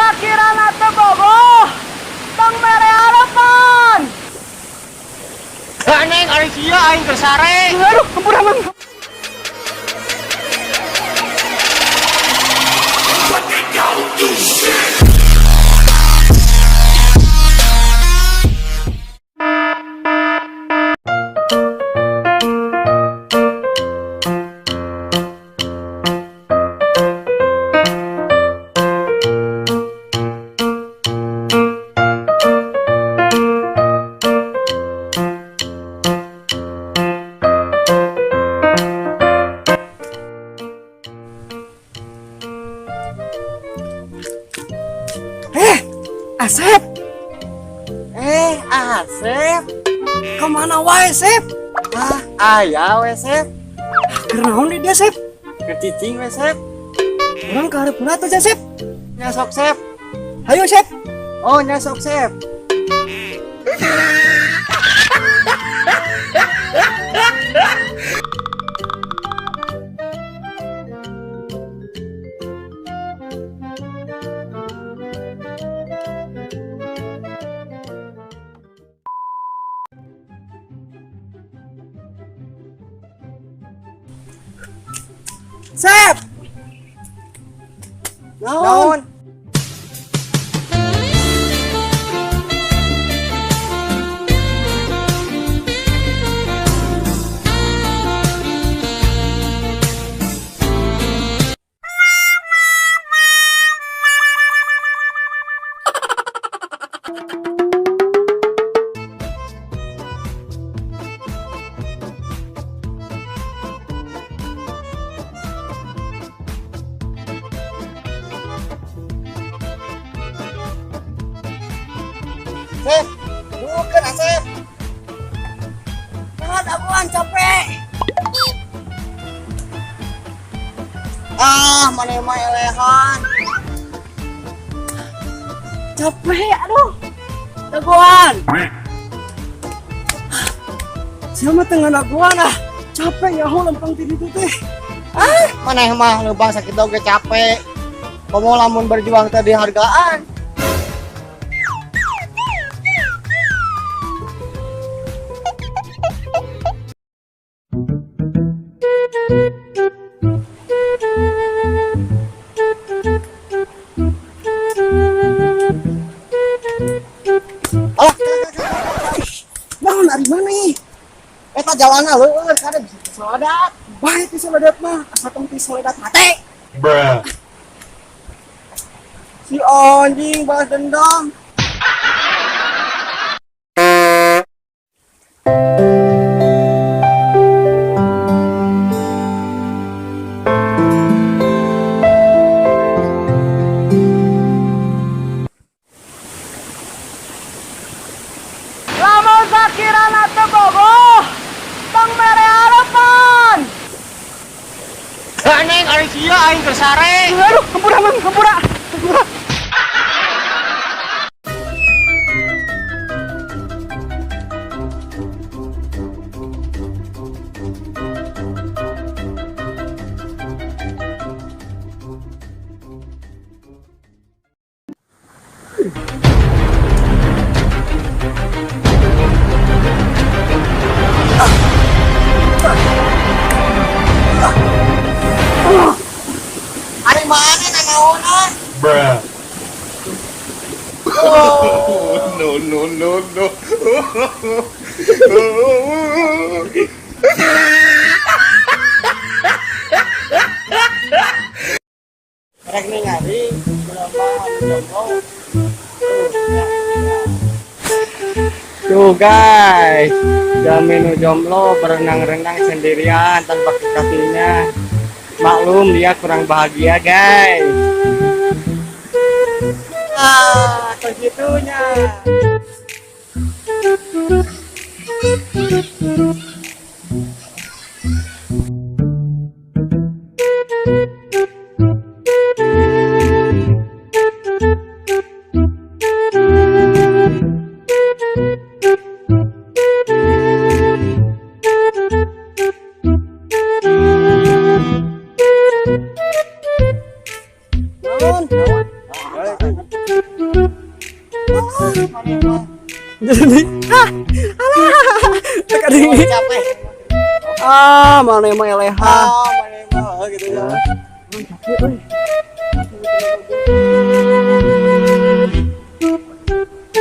Sakirana teu bogoh, tong mere harapan. Neng, ari sia aing keur sare. Aduh, hampura, Mang. Eh, Asep, Eh, Asep. Kemana wae, Sep? Ah, aya we, Sep. Keur naon di dia, Sep? Keur cicing we, Sep. Urang ka hareupeun atuh, Sep. Nya sok, Sep. Hayo, Sep. Oh, nya sok, Sep. Sep. Naon? Naon? Sep, bukan Asep. Jangan dagoan, capek. Ah, mana mah elehan. Capek, aduh. Dagoan. Siapa tengah dagoan ah? Capek ya, lempang ti ditu teh. Ah, mana mah leumpang sakit oge capek. Komo lamun berjuang tadi hargaan. Alah, Naon ari mana ih? Eta jalanna leueur kada bisa tisolodat. Bae tisolodat mah, asa tong tisolodat mate. Bruh. Si anjing balas dendam. Lamun sakirana teu bogoh, tong mere harapan. Neng, ari sia aing keur sare. Aduh, hampura, Mang, hampura. Hampura. Ari mana nanaonan? Bruh. Oh, no, no, no, no. Rek ningali jelema anu jomblo. Tuh guys, Jami nu jomblo berenang-renang sendirian tanpa kekasihnya. Maklum dia kurang bahagia, guys. Ah, segitunya. Naon? Naon? Maneh mah. Jadi, ah, alah, teka dingin. Capek. Ah, maneh mah eleha. Ah, maneh mah gitu ya. Capek euy.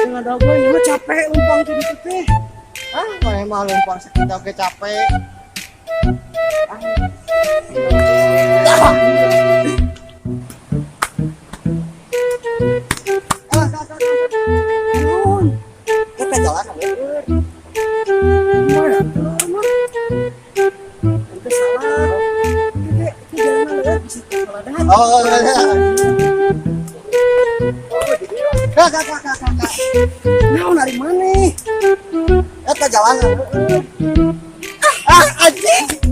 Nggak ada gue, mah capek leumpang tadi ditu teh. Ah, maneh mah leumpang sakitu oge capek. Ah. Ah, ah, ah, ah. Naon? Kita jalan ya. Mana tuh, mah? Ente salah. Itu itu jalan leueur bisa kesalahan. Oh, iya. Oh, jadi kak, kak, kak, kak, kak. Naon ari maneh? Eta jalan. Ah, anjing.